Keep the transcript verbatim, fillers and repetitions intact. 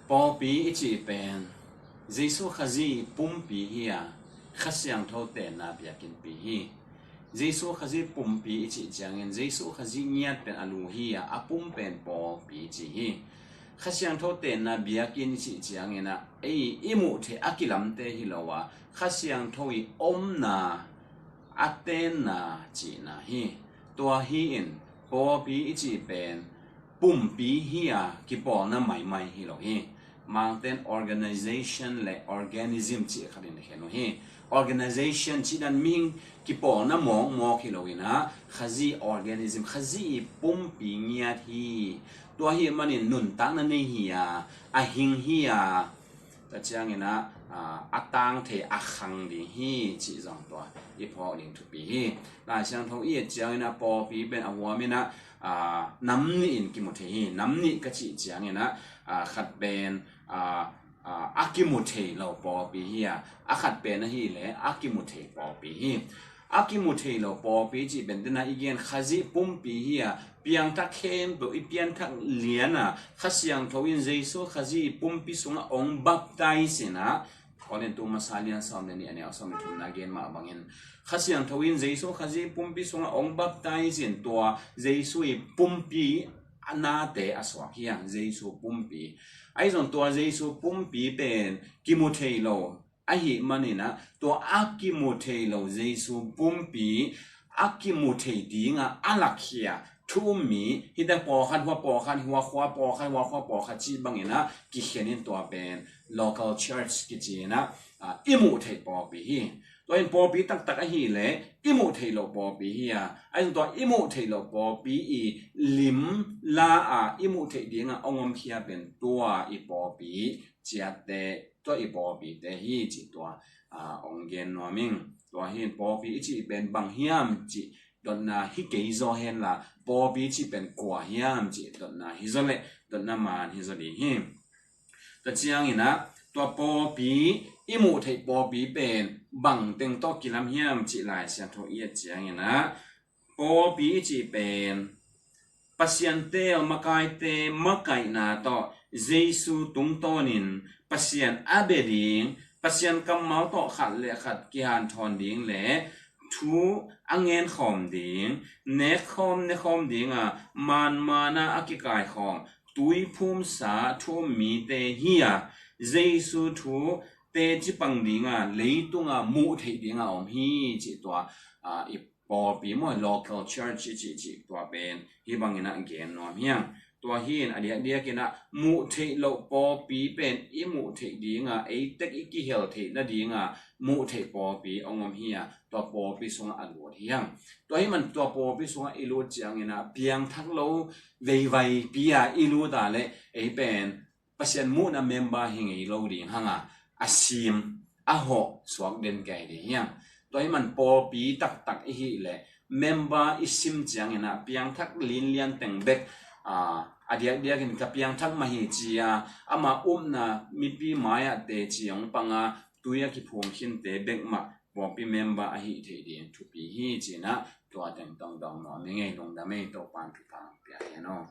Pawlpi i cih pen Jesu Khazih pumpi hi a, Kha Siangtho tenna biakinnpi hi. Jesu Khazih pumpi i cih ciangin Jesu Khazih ngiat pen a lu hi a, a pum pen pawlpi ci hi. Kha Siangtho tenna biakinn i cih ciangin ah ei i muh theih a kilamte hi lo a, Kha Siangtho i omna, a tenna cihna hi. Tua hi in pawlpi i cih pen pumpi hi a, kipawlna maimai hi lo hi. Mangten organization le organism cih khat in khen uh hi. Organization cih dan mihing kipawlna mawkmawk hi lo in ah, Khazih organism, Khazih i pumpi ngiat hi. Tua hi manin nuntakna nei hi a, a hing hi a, tua ciangin ah, a, a tang thei, a khang ding hi cih zong tua i phawk ding thupi hi. Lai Siangtho i et ciangin ah pawlpi pen a huam in ah, a, nam nih in kimu thei hi. Nam nih ka cih ciangin ah, a, khat pen, a, a, a kimu thei lo pawlpi hi a, a khat pen ahih leh a kimu thei pawlpi hi. A kimu thei lo pawlpi cih pen tena i gen Khazih pumpi hi a, piangthak khempeuh i pianthak lian a, Kha Siangtho in Jesu Khazih pumpi sungah ong baptize in ah, Korintu masa lian sawm le nih, a neu sawm le thumna gen mah bangin, Kha Siangtho in Jesu Khazih pumpi sungah ong baptize in tua Jesu i pumpi a nate a suak hi a, Jesu pumpi. Ahi zong tua Jesu pumpi pen kimu thei lo ahih manin ah, tua a kimu thei lo Jesu pumpi a kimu thei dingah a lakhia thu um mi, hite pawlkhat hua pawlkhat, hua khua pawlkhat, hua khua pawlkhat cih bangin ah kikhen in tua pen local church kici in ah, a, i muh theih pawlpi hi. Tua in pawlpi taktak ahih leh i muh theih loh pawlpi hi a, ahi zong tua i muh theih loh pawlpi i lim la a, i muh theih dingah ong omkhia pen tua i pawlpi ciatte, tua i pawlpite hi cih tua, a, ong gen nuam ing. Tua hi in pawlpi i cih pen bang hiam cih dotna hi kei zaw hen la, pawlpi cih pen kua hiam cih dotna hi zaw leh dotna man hi zaw ding hi. Tua ciangin ah tua pawlpi, i muh theih pawlpi pen bang teng tawh kilam hiam cih Lai Siangtho i et ciangin ah, pawlpi i cih pen Pasian teel makaite makaihna tawh Jesu tungtawnin Pasian a bia ding, Pasian kammal tawh khat le khat kihanthawn ding le thu a ngenkhawm ding, nekkhawm nekhawm dinga manmana a kikaikhawm tuiphumsa thu um mite hi a, Jesu thu teci pang dinga leitungah muh theih dinga om hi cih tua, a, i pawlpi maw, local church i cih cih tua pen hih bangin ah gen nuam hi ang. Tua hi in a diakdiakin ah muh theih loh pawlpi pen i muh theih dinga, ei tek i kihel theih nadinga muh theih pawlpi ong om hi a, tua pawlpi sungah a lut hi ang. Tua hi man tua pawlpi sungah i lut ciangin ah piangthak lo veivaipi a i lut a leh ei pen Pasian muhna member hi ngei lo ding hanga, a sim a hawh suak den kei ding hi ang. Tua hi man pawlpi taktak i hih leh member i sim ciangin ah piangthak linlian teng bek, a, a diakdiakin ka piangthak mah hi ci a, ama upna mipi mai-ah teci ong panga tui a kiphum khinte bek mah pawlpi member a hih theih ding thupi hi ci in ah tua teng tawh dong nuam ing ei. Lungdam ei, Topan thupha pia hen aw.